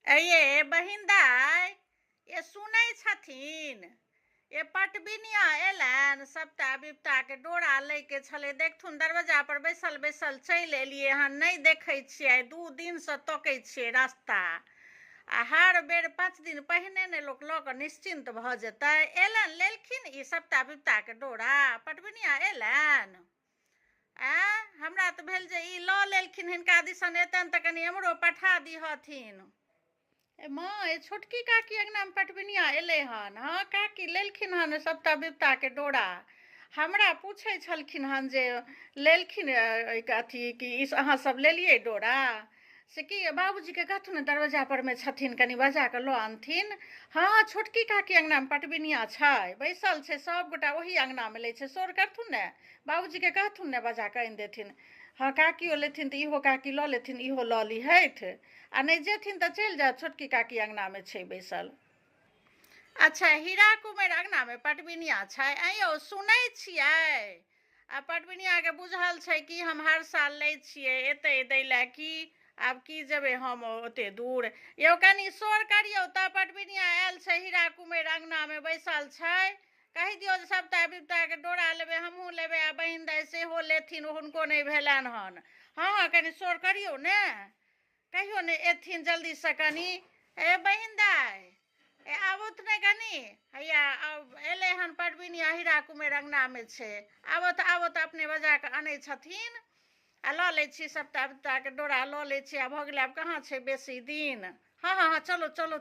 ये बहिन दाय, ये सुनै छथिन? ये पटबिनिया एलनि, सबटा बिपताके डोरा लैके छलै। देखथुन, दरवाजा पर बैसल बैसल चलि एलियै हन, नहि देखै छियै। 2 दिनसँ तकै छियै रास्ता, आ हर बेर 5 दिन पहिने ने लोक लऽ कऽ निश्चिन्त भऽ जेतै। एलनि, लेलखिन ई सबटा बिपताके डोरा? पटबिनिया एलनि? आँय, हमरा तऽ भेल जे ई लऽ लेलखिन। हिनका दिसन एतनि तऽ कनि एम्हरो पठा दिहथिन। ए माँ, ए छोटकी काकी अङ्गनामे पटबिनिया एलै हन। हँ काकी, लेलखिन हन सबटा बिपताके डोरा। हमरा पूछै छलखिन हन जे लेलखिन अथी कि ई अहाँ सब लेलियै डोरा से की? बाबूजीके कहथुन ने, दरवाजा परमे छथिन, कनि बजा कऽ लऽ आनथिन। हँ, छोटकी काकी अङ्गनामे पटबिनिया छै, बैसल छै। सभगोटा ओही अङ्गनामे लै छै। शोर करथुन ने, बाबूजीके कहथुन ने, बजा कऽ आनि देथिन। हँ, काकियो लेथिन तऽ इहो काकी लऽ लेथिन, इहो लऽ लिहथि, आ नहि जेथिन तऽ चलि जायत, छोटकी काकी अङ्गनामे छै बैसल। अच्छा, हीरा कुमारि अङ्गनामे पटबिनिया छै। ऐं यौ, सुनै छियै? आ पटबिनियाके बुझल छै कि हम हर साल लै छियै, एतै दै लए की? आब की जेबै हम ओते दूर? यौ, कनि शोर करियौ तऽ, पटबिनिया आयल छै, हीरा कुमारि अङ्गनामे बैसल छै। कहि दियौ जे सबटा बिपताके डोरा लेबै, हमहूँ लेबै, आ बहिन दाइ सेहो लेथिन, हुनको नहि भेलनि हन। हँ हँ, कनि शोर करियौ ने, कहियो ने एथिन जल्दीसँ कनि। ए बहिन दाइ, ए आबथु ने कनि। हैया एलै हन परवीनिया, हीरा कुमेर अङ्गनामे छै। आबथु आबथु, अपने बजा कऽ अनै छथिन, आ लऽ लै छी सबटा बिपताके डोरा लऽ लै छी। आ भऽ गेलै, आब कहाँ छै बेसी दिन। हँ हँ हँ, चलो चलो।